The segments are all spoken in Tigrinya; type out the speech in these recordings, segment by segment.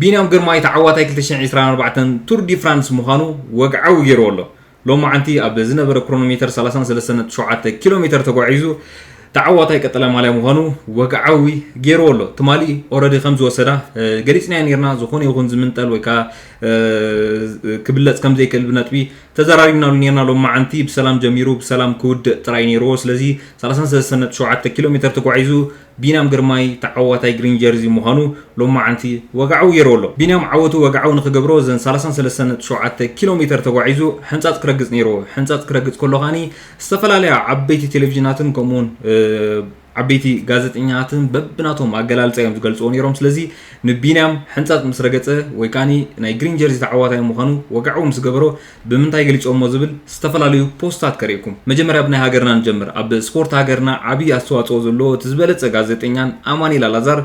ቢንያም ግርማይ ተዓዋታይ ክልተ ሽሕን ዕስራን ኣርባዕተን ቱር ዲ ፍራንስ ምዃኑ ወግዓዊ ገይርዎ ኣሎ። ሎማዓንቲ ኣብ ዝነበረ ክሮኖሜተር ሰላሳን ሰለስተን ነጥቢ ሸውዓተ ኪሎ ሜተር ተጓዒዙ ተዓዋታይ ቀጠልያ ማልያ ምዃኑ ወግዓዊ ገይርዎ ኣሎ። ትማሊ ኦረዲ ከም ዝወሰዳ ገሊፅናዮ ነርና። ዝኾነ ይኹን ዝምንጠል ወይ ከዓ ክብለፅ ከም ዘይክእል ብነጥቢ ተዘራሪብናሉ ነርና። ሎማዓንቲ ብሰላም ጀሚሩ ብሰላም ክውድእ ጥራይ ነርዎ። ስለዚ ሰላሳን ሰለስተን ነጥቢ ሸውዓተ ኪሎ ሜተር ተጓዒዙ ቢንያም ግርማይ ተዓዋታይ ግሪን ጀርዚ ምዃኑ ሎማዓንቲ ወግዓዊ ገይርዎ ኣሎ። ቢንያም ዓወቱ ወግዓዊ ንክገብሮ እዘን ሰላሳን ሰለስተን ነጥቢ ሸውዓተ ኪሎ ሜተር ተጓዒዙ ሕንፃፅ ክረግፅ ነይርዎ። ሕንፃፅ ክረግፅ ከሎ ከዓኒ ዝተፈላለያ ዓበይቲ ቴሌቪዥናትን ከምኡውን ዓበይቲ ጋዜጠኛትን በብናቶም ኣገላልፃ እዮም ዝገልፅዎ ነይሮም። ስለዚ ንቢንያም ሕንፃፅ ምስ ረገፀ ወይ ከዓኒ ናይ ግሪን ጀርዚ ተዓዋታይ ምዃኑ ወግዓዊ ምስ ገበሮ ብምንታይ ገሊፆሞ ዝብል ዝተፈላለዩ ፖስታት ከርእየኩም። መጀመርያ ብናይ ሃገርና ንጀምር። ኣብ ስፖርት ሃገርና ዓብዪ ኣስተዋፅኦ ዘለዎ እቲ ዝበለፀ ጋዜጠኛን ኣማኒኤል ኣላዛር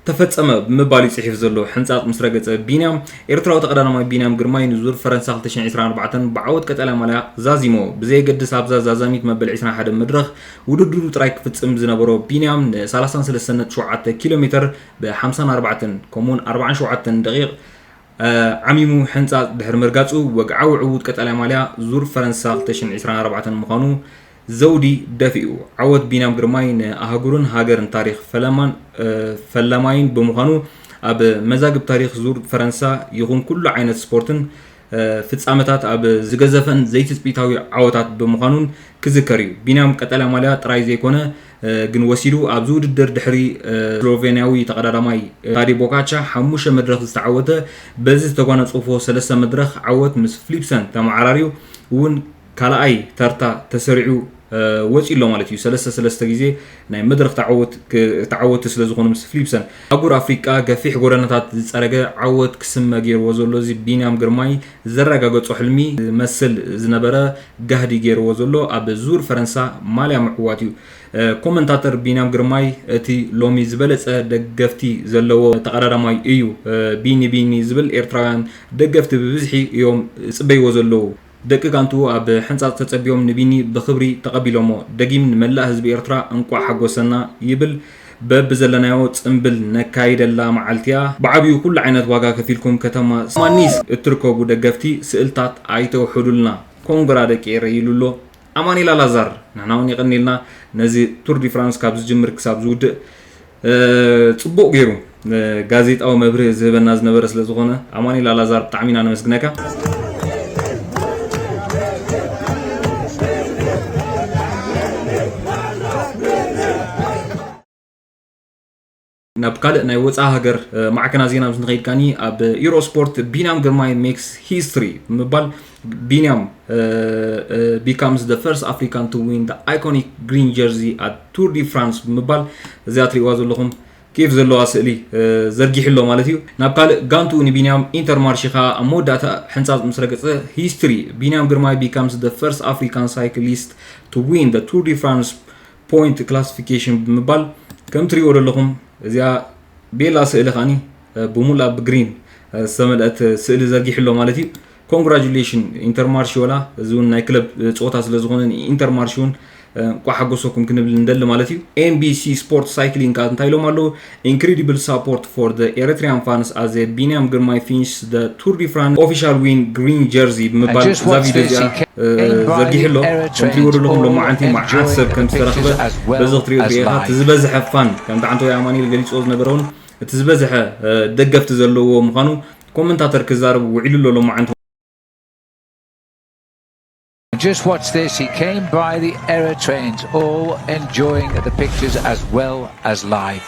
ተፈፀመ ብምባል እዩ ፅሒፍ ዘሎ። ሕንፃፅ ምስ ረገፀ ቢንያም ኤርትራዊ ተቐዳዳማይ ቢንያም ግርማይ ንዙር ፈረንሳ ክልተ ሽሕን ዕስራን ኣርባዕተን ብዓወት ቀጠልያ ማልያ ዛዚሞ። ብዘየገድስ ኣብዛ ዛዛሚት መበል ዕስራን ሓደን መድረኽ ውድድሩ ጥራይ ክፍፅም ዝነበሮ ቢንያም ን ሰላሳን ሰለስተን ነጥቢ ሸውዓተ ኪሎ ሜተር ብ ሓምሳን ኣርባዕተን ከምኡውን ኣርባዓን ሸውዓተን ደቂቕ ዓሚሙ ሕንፃፅ ድሕሪ ምርጋፁ ወግዓዊ ዕዉት ቀጠልያ ማልያ ዙር ፈረንሳ ክልተ ሽሕን ዕስራን ኣርባዕተን ምዃኑ ዘውዲ ደፊኡ። ዓወት ቢንያም ግርማይ ንኣህጉርን ሃገርን ታሪኽ ፈለማን ፈላማይን ብምዃኑ ኣብ መዛግብ ታሪኽ ዙር ፈረንሳ ይኹን ኩሉ ዓይነት ስፖርትን ፍጻመታት ኣብ ዝገዘፈን ዘይትጽቢታዊ ዓወታት ብምዃኑን ክዝከር እዩ። ቢንያም ቀጠልያ ማልያ ጥራይ ዘይኮነ ግን ወሲዱ ኣብዚ ውድድር ድሕሪ ስሎቬንያዊ ተቐዳዳማይ ታዲ ቦካቻ ሓሙሽተ መድረኽ ዝተዓወተ በዚ ዝተጓነጸፎ ሰለስተ መድረኽ ዓወት ምስ ፍሊፕሰን ተመዓራርዩ እውን ካልኣይ ተርታ ተሰሪዑ ወፂኡ ኣሎ ማለት እዩ። ሰለስተ ሰለስተ ግዜ ናይ መድረኽ ተዓወቲ ስለ ዝኾኑ ምስ ፍሊፕሰን ኣህጉር ኣፍሪቃ ገፊሕ ጎደናታት ዝፀረገ ዓወት ክስመ ገይርዎ ዘሎ እዚ ቢንያም ግርማይ ዘረጋገፆ ሕልሚ ዝመስል ዝነበረ ጋህዲ ገይርዎ ዘሎ ኣብ ዙር ፈረንሳ ማልያ ምዕዋት እዩ። ኮመንታተር ቢንያም ግርማይ እቲ ሎሚ ዝበለፀ ደገፍቲ ዘለዎ ተቐዳዳማይ እዩ። ቢኒ ቢኒ ዝብል ኤርትራውያን ደገፍቲ ብብዝሒ እዮም ዝፅበይዎ ዘለዉ። ደቂ ጋንትኡ ኣብ ሕንጻጽ ተጸቢዮም ንቢኒ ብኽብሪ ተቐቢሎሞ። ደጊም ንመላእ ህዝቢ ኤርትራ እንቋዕ ሓጎሰና ይብል። በብዘለናዮ ጽምብል ነካይደላ መዓልቲያ። ብዓቢኡ ኩሉ ዓይነት ዋጋ ከፊልኩም ከተማ ኒስ እትርከቡ ደገፍቲ ስእልታት ኣይተውሕዱልና። ኮንግራ ደቂ ኤረይ ኢሉ ኣሎ ኣማኑኤል ኣላዛር። ንሕና እውን የቐንየልና ነዚ ቱር ዲ ፍራንስ ካብ ዝጅምር ክሳብ ዝውድእ ጽቡቕ ገይሩ ጋዜጣዊ መብርሂ ዝህበና ዝነበረ ስለ ዝኾነ ኣማኑኤል ኣላዛር ብጣዕሚ ኢና ነመስግነካ። ናብ ካልእ ናይ ወፃኢ ሃገር ማዕከና ዜና ምስ ንኸይድ ካኒ ኣብ ኢሮስፖርት ቢንያም ግርማይ ሜክስ ሂስትሪ ብምባል ቢንያም becomes the first African to win the iconic green jersey at Tour de France ብምባል እዚኣ ትሪእዋ ዘለኹም ኬፍ ዘለዋ ስእሊ ዘርጊሑ ኣሎ ማለት እዩ። ናብ ካልእ ጋንትኡ ንቢንያም ኢንተርማርሺ ከኣ ኣብ መወዳእታ ሕንጻጽ ምስ ረገጸ ሂስትሪ ቢንያም ግርማይ becomes the first African cyclist to win the Tour de France point classification ብምባል ከም ትሪእዎ ዘለኹም እዚኣ ቤላ ስእሊ ከዓኒ ብሙላ ብግሪን ዝተመልአት ስእሊ ዘርጊሑ ኣሎ ማለት እዩ። ኮንግራጁሌሽን ኢንተርማርሺ ወላ እዚ እውን ናይ ክለብ ፀወታ ስለ ዝኾነ ንኢንተርማርሺ እውን እንኳዕ ሓጎሰኩም ክንብል እንደሊ ማለት እዩ። ኤንቢሲ ስፖርት ሳይክሊንግ ከዓ እንታይ ኢሎም ኣለዉ? Incredible support for the Eritrean fans as a ቢንያም ግርማይ finish the Tour de France official win green jersey ብምባል እዛ ቪድዮ እዚኣ ዘርጊሑ ኣሎ። ከምቲ ወደለኹም ሎማዓንቲ መዓት ሰብ ከም ዝተረኽበ በዚ ክትሪኦ ኢኻ። እቲ ዝበዝሐ ፋን ከምቲ ዓንተወይ ኣማኑኤል ገሊፅዎ ዝነበረ እውን እቲ ዝበዝሐ ደገፍቲ ዘለዎ ምዃኑ ኮመንታተር ክዛረብ ውዒሉ ኣሎ ሎማዓንቲ። Just watch this, he came by the Eritreans, all enjoying the pictures as well as live.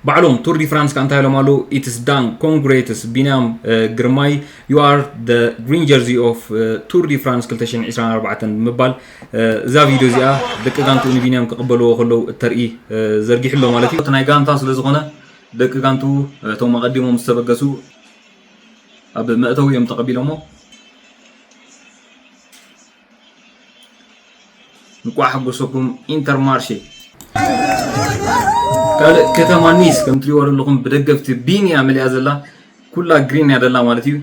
ባዕሎም ቱር ዲ ፍራንስ ከ እንታይ ኢሎም ኣለዉ? It's done, congrats ቢንያም ግርማይ, you are the green jersey of Tour de France ክልተ ሽሕን ዕስራን ኣርባዕተን ብምባል እዛ ቪድዮ እዚኣ ደቂ ጋንትኡ ንቢንያም ክቕበልዎ ከለዉ እተርኢ ዘርጊሑ ኣሎ ማለት እዩ። እቲ ናይ ጋንታ ስለ ዝኾነ ደቂ ጋንትኡ እቶም ኣቐዲሞም ዝተበገሱ ኣብ መእተዊ እዮም ተቐቢሎሞ። እንቋዕ ሓጎሰኩም ኢንተርማርሼ። ካልእ ከተማ ኒስ ከም ትሪእዎ ዘለኹም ብደገፍቲ ቢን እያ መሊኣ ዘላ። ኩላ ግሪን እያ ደላ ማለት እዩ።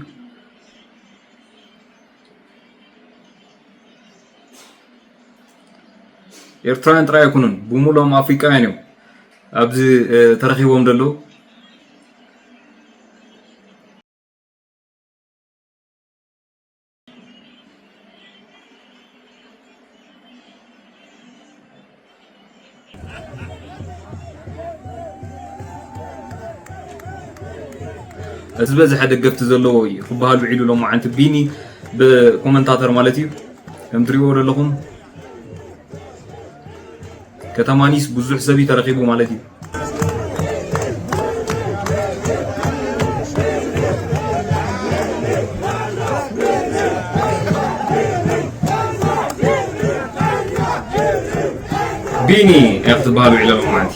ኤርትራውያን ጥራይ ኣይኮኑን፣ ብሙሉኦም ኣፍሪቃውያን እዮም ኣብዚ ተረኺቦም ዘለዉ። ዝበዝሐ ደገፍቲ ዘለዎ እዩ ክበሃል ውዒሉ ሎማዓንቲ ቢኒ ብኮመንታተር ማለት እዩ። ከም ትሪእዎ ዘለኹም ከተማ ኒስ ብዙሕ ሰብ እዩ ተረኺቡ ማለት እዩ። ቢኒ እያ ክትበሃል ውዒላ ሎማዓንቲ።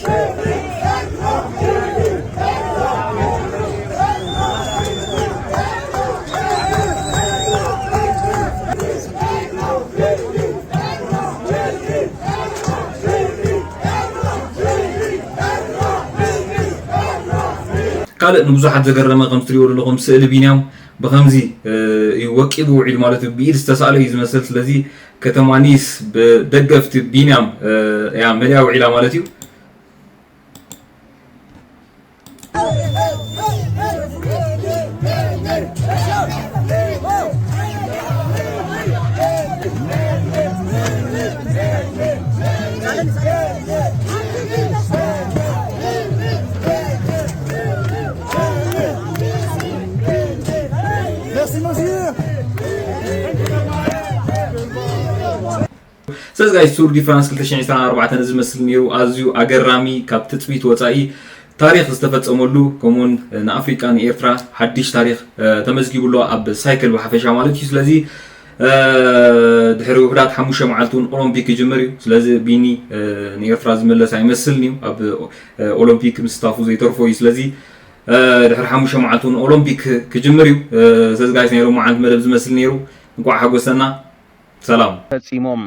ካልእ ንብዙሓት ዘገረመ ከም ትሪእዎ ዘለኹም ስእሊ ቢንያም ብኸምዚ እዩ ወቂቡ ውዒሉ ማለት እዩ። ብኢድ ዝተሳእለ እዩ ዝመስል። ስለዚ ከተማ ኒስ ብደገፍቲ ቢንያም እያ መሊኣ ውዒላ ማለት እዩ። ስለዚ ጋይስ ቱር ዲ ፍራንስ ክልተ ሽሕን ዕስራን ኣርባዕተን እዚ መስል ነይሩ። ኣዝዩ ኣገራሚ፣ ካብ ትፅቢት ወፃኢ ታሪኽ ዝተፈፀመሉ፣ ከምኡውን ንኣፍሪቃ ንኤርትራ ሓድሽ ታሪኽ ተመዝጊቡ ኣሎ ኣብ ሳይክል ብሓፈሻ ማለት እዩ። ስለዚ ድሕሪ ውሕዳት ሓሙሽተ መዓልቲ እውን ኦሎምፒክ ክጅምር እዩ። ስለዚ ቢኒ ንኤርትራ ዝመለስ ኣይመስልን እዩ፣ ኣብ ኦሎምፒክ ምስታፉ ዘይተርፎ እዩ። ስለዚ ድሕሪ ሓሙሽተ መዓልቲ እውን ኦሎምፒክ ክጅምር እዩ። ስለዚ ጋይስ ናይ ሎማዓንቲ መደብ ዝመስል ነይሩ። እንኳዕ ሓጎሰና። ሰላም። ፈጺሞም።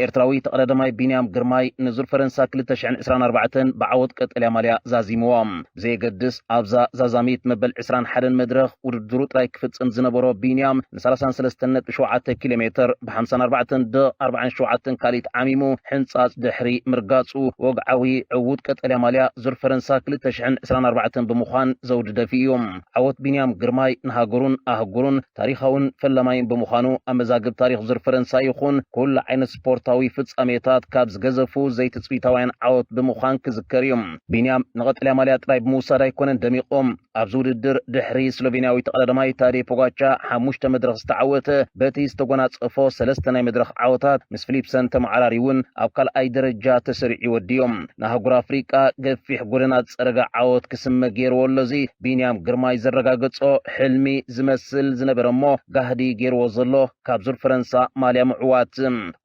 ኤርትራዊ ተቐዳዳማይ ቢንያም ግርማይ ንዙር ፈረንሳ ክልተ ሽሕን ዕስራን ኣርባዕተን ብዓወት ቀጠልያ ማልያ ዛዚምዎ። ብዘየገድስ ኣብዛ ዛዛሚት መበል ዕስራን ሓደን መድረኽ ውድድሩ ጥራይ ክፍጽም ዝነበሮ ቢንያም ን ሰላሳን ሰለስተን ነጥቢ ሸውዓተ ኪሎ ሜትር ብ ሓምሳን ኣርባዕተን ደ ኣርባዓን ሸውዓተን ካልኢት ዓሚሙ ሕንጻጽ ድሕሪ ምርጋጹ ወግዓዊ ዕዉት ቀጠልያ ማልያ ዙር ፈረንሳ ክልተ ሽሕን ዕስራን ኣርባዕተን ብምዃን ዘውዲ ደፊኡ እዩ። ዓወት ቢንያም ግርማይ ንሃገሩን ኣህጉሩን ታሪኻውን ፈላማይን ብምዃኑ ኣብ መዛግብ ታሪኽ ዙር ፈረንሳ ይኹን ኩሉ ዓይነት ስፖርታዊ ፍጻሜታት ካብ ዝገዘፉ ዘይትጽቢታውያን ዓወት ብምዃን ክዝከር እዩ። ቢንያም ንቐጠልያ ማልያ ጥራይ ብምውሳድ ኣይኮነን ደሚቑ። ኣብዚ ውድድር ድሕሪ ስሎቬንያዊ ተቐዳዳማይ ታዴ ፖጋቻ ሓሙሽተ መድረኽ ዝተዓወተ፣ በቲ ዝተጎናጸፎ ሰለስተ ናይ መድረኽ ዓወታት ምስ ፊሊፕሰን ተመዓራሪ እውን ኣብ ካልኣይ ደረጃ ተሰሪዑ ወዲኡ። ንኣህጉር ኣፍሪቃ ገፊሕ ጎደና ዝጸረገ ዓወት ክስመ ገይርዎ ኣሎ። እዚ ቢንያም ግርማይ ዘረጋገጾ ሕልሚ ዝመስል ዝነበረ እሞ ጋህዲ ገይርዎ ዘሎ ካብ ዙር ፈረንሳ ማልያ ምዕዋት።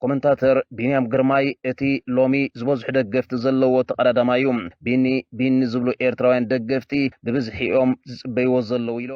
ኮመንታተር ቢንያም ግርማይ እቲ ሎሚ ዝበዝሑ ደገፍቲ ዘለዎ ተቐዳዳማይ እዩ። ቢኒ ቢኒ ዝብሉ ኤርትራውያን ደገፍቲ ብብዝሒ እዮም ዝጽበይዎ ዘለዉ ኢሉ።